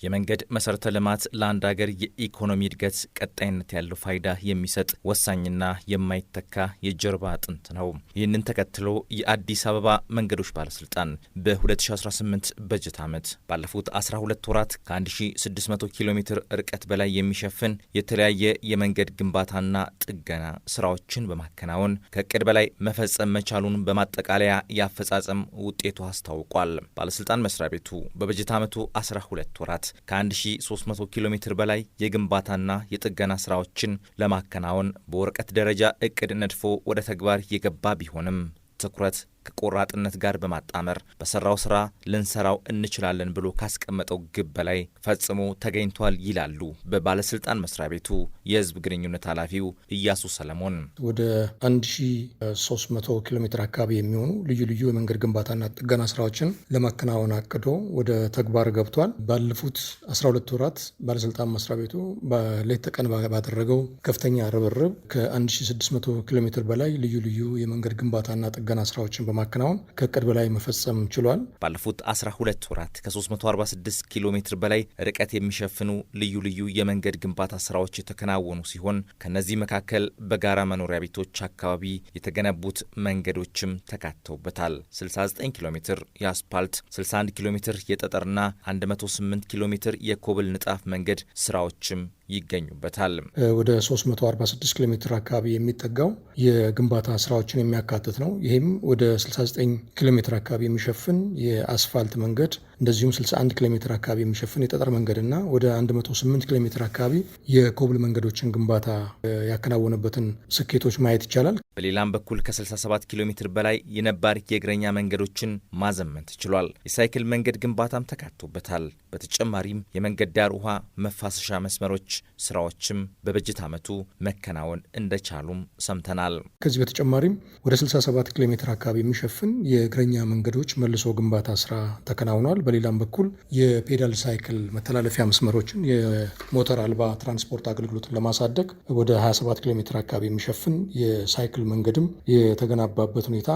የመንገድ መሰረተ ልማት ለአንድ ሀገር የኢኮኖሚ እድገት ቀጣይነት ያለው ፋይዳ የሚሰጥ ወሳኝና የማይተካ የጀርባ አጥንት ነው። ይህንን ተከትሎ የአዲስ አበባ መንገዶች ባለስልጣን በ2018 በጀት ዓመት ባለፉት 12 ወራት ከ1600 ኪሎ ሜትር ርቀት በላይ የሚሸፍን የተለያየ የመንገድ ግንባታና ጥገና ስራዎችን በማከናወን ከእቅድ በላይ መፈጸም መቻሉን በማጠቃለያ የአፈጻጸም ውጤቱ አስታውቋል። ባለስልጣን መስሪያ ቤቱ በበጀት ዓመቱ 12 ወራት ከ1300 ኪሎ ሜትር በላይ የግንባታና የጥገና ስራዎችን ለማከናወን በወረቀት ደረጃ እቅድ ነድፎ ወደ ተግባር የገባ ቢሆንም፣ ትኩረት ከቆራጥነት ጋር በማጣመር በሰራው ስራ ልንሰራው እንችላለን ብሎ ካስቀመጠው ግብ በላይ ፈጽሞ ተገኝቷል ይላሉ በባለስልጣን መስሪያ ቤቱ የህዝብ ግንኙነት ኃላፊው እያሱ ሰለሞን። ወደ 1300 ኪሎ ሜትር አካባቢ የሚሆኑ ልዩ ልዩ የመንገድ ግንባታና ጥገና ስራዎችን ለማከናወን አቅዶ ወደ ተግባር ገብቷል። ባለፉት 12 ወራት ባለስልጣን መስሪያ ቤቱ በሌት ተቀን ባደረገው ከፍተኛ ርብርብ ከ1600 ኪሎ ሜትር በላይ ልዩ ልዩ የመንገድ ግንባታና ጥገና ስራዎችን በማከናወን ከእቅድ በላይ መፈጸም ችሏል። ባለፉት 12 ወራት ከ346 ኪሎ ሜትር በላይ ርቀት የሚሸፍኑ ልዩ ልዩ የመንገድ ግንባታ ስራዎች የተከናወኑ ሲሆን፣ ከነዚህ መካከል በጋራ መኖሪያ ቤቶች አካባቢ የተገነቡት መንገዶችም ተካተውበታል። 69 ኪሎ ሜትር የአስፓልት፣ 61 ኪሎ ሜትር የጠጠርና 108 ኪሎ ሜትር የኮብል ንጣፍ መንገድ ስራዎችም ይገኙበታል። ወደ 346 ኪሎ ሜትር አካባቢ የሚጠጋው የግንባታ ስራዎችን የሚያካትት ነው። ይህም ወደ 69 ኪሎ ሜትር አካባቢ የሚሸፍን የአስፋልት መንገድ፣ እንደዚሁም 61 ኪሎ ሜትር አካባቢ የሚሸፍን የጠጠር መንገድ እና ወደ 108 ኪሎ ሜትር አካባቢ የኮብል መንገዶችን ግንባታ ያከናወነበትን ስኬቶች ማየት ይቻላል። በሌላም በኩል ከ67 ኪሎ ሜትር በላይ የነባር የእግረኛ መንገዶችን ማዘመን ተችሏል። የሳይክል መንገድ ግንባታም ተካቶበታል። በተጨማሪም የመንገድ ዳር ውሃ መፋሰሻ መስመሮች ስራዎችም በበጀት ዓመቱ መከናወን እንደቻሉም ሰምተናል። ከዚህ በተጨማሪም ወደ 67 ኪሎ ሜትር አካባቢ የሚሸፍን የእግረኛ መንገዶች መልሶ ግንባታ ስራ ተከናውኗል። በሌላም በኩል የፔዳል ሳይክል መተላለፊያ መስመሮችን፣ የሞተር አልባ ትራንስፖርት አገልግሎትን ለማሳደግ ወደ 27 ኪሎ ሜትር አካባቢ የሚሸፍን የሳይክል መንገድም የተገነባበት ሁኔታ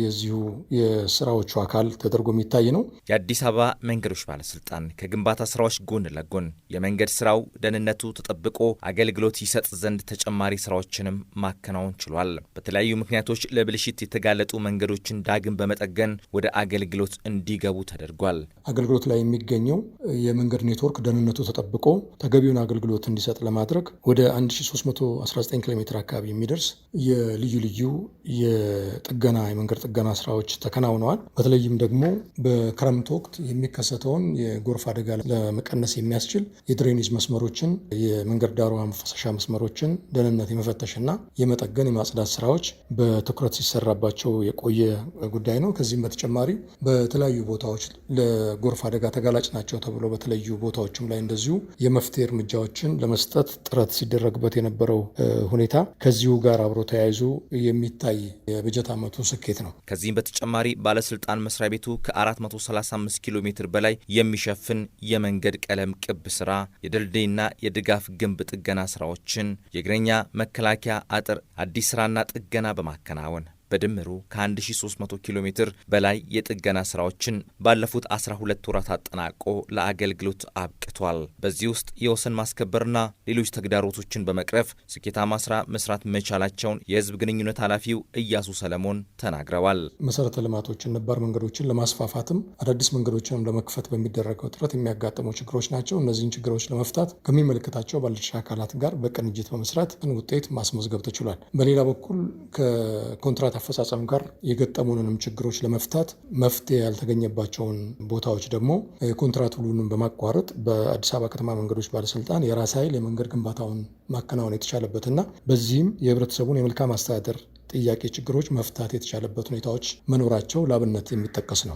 የዚሁ የስራዎቹ አካል ተደርጎ የሚታይ ነው። የአዲስ አበባ መንገዶች ባለስልጣን ከግንባታ ስራዎች ጎን ለጎን የመንገድ ስራው ደህንነቱ ተጠብቆ አገልግሎት ይሰጥ ዘንድ ተጨማሪ ስራዎችንም ማከናወን ችሏል። በተለያዩ ምክንያቶች ለብልሽት የተጋለጡ መንገዶችን ዳግም በመጠገን ወደ አገልግሎት እንዲገቡ ተደርጓል። አገልግሎት ላይ የሚገኘው የመንገድ ኔትወርክ ደህንነቱ ተጠብቆ ተገቢውን አገልግሎት እንዲሰጥ ለማድረግ ወደ 1319 ኪሎ ሜትር አካባቢ የሚደርስ የልዩ ልዩ የጥገና የመንገድ ጥገና ስራዎች ተከናውነዋል። በተለይም ደግሞ በክረምት ወቅት የሚከሰተውን የጎርፍ አደጋ ለመቀነስ የሚያስችል የ drainage መስመሮችን፣ የመንገድ ዳር ውሃ መፋሰሻ መስመሮችን ደህንነት የመፈተሽና የመጠገን የማጽዳት ስራዎች በትኩረት ሲሰራባቸው የቆየ ጉዳይ ነው። ከዚህም በተጨማሪ በተለያዩ ቦታዎች ለጎርፍ አደጋ ተጋላጭ ናቸው ተብሎ በተለዩ ቦታዎችም ላይ እንደዚሁ የመፍትሄ እርምጃዎችን ለመስጠት ጥረት ሲደረግበት የነበረው ሁኔታ ከዚሁ ጋር አብሮ ተያይዞ የሚታይ የበጀት ዓመቱ ስኬት ነው። ከዚህም በተጨማሪ ባለስልጣን መስሪያ ቤቱ ከ435 ኪሎ ሜትር በላይ የሚሸፍን የመንገድ ቀለም ቅብ ስራ፣ የድልድይና የድጋፍ ግንብ ጥገና ስራዎችን፣ የእግረኛ መከላከያ አጥር አዲስ ስራና ጥገና በማከናወን በድምሩ ከ1300 ኪሎ ሜትር በላይ የጥገና ስራዎችን ባለፉት 12 ወራት አጠናቆ ለአገልግሎት አብቅቷል። በዚህ ውስጥ የወሰን ማስከበርና ሌሎች ተግዳሮቶችን በመቅረፍ ስኬታማ ስራ መስራት መቻላቸውን የህዝብ ግንኙነት ኃላፊው እያሱ ሰለሞን ተናግረዋል። መሰረተ ልማቶችን፣ ነባር መንገዶችን ለማስፋፋትም አዳዲስ መንገዶችንም ለመክፈት በሚደረገው ጥረት የሚያጋጥሙ ችግሮች ናቸው። እነዚህን ችግሮች ለመፍታት ከሚመለከታቸው ባለድርሻ አካላት ጋር በቅንጅት በመስራት ውጤት ማስመዝገብ ተችሏል። በሌላ በኩል ከኮንትራት አፈጻጸም ጋር የገጠሙንንም ችግሮች ለመፍታት፣ መፍትሄ ያልተገኘባቸውን ቦታዎች ደግሞ የኮንትራት ውሉንም በማቋረጥ በአዲስ አበባ ከተማ መንገዶች ባለስልጣን የራስ ኃይል የመንገድ ግንባታውን ማከናወን የተቻለበትና በዚህም የህብረተሰቡን የመልካም አስተዳደር ጥያቄ ችግሮች መፍታት የተቻለበት ሁኔታዎች መኖራቸው ለአብነት የሚጠቀስ ነው።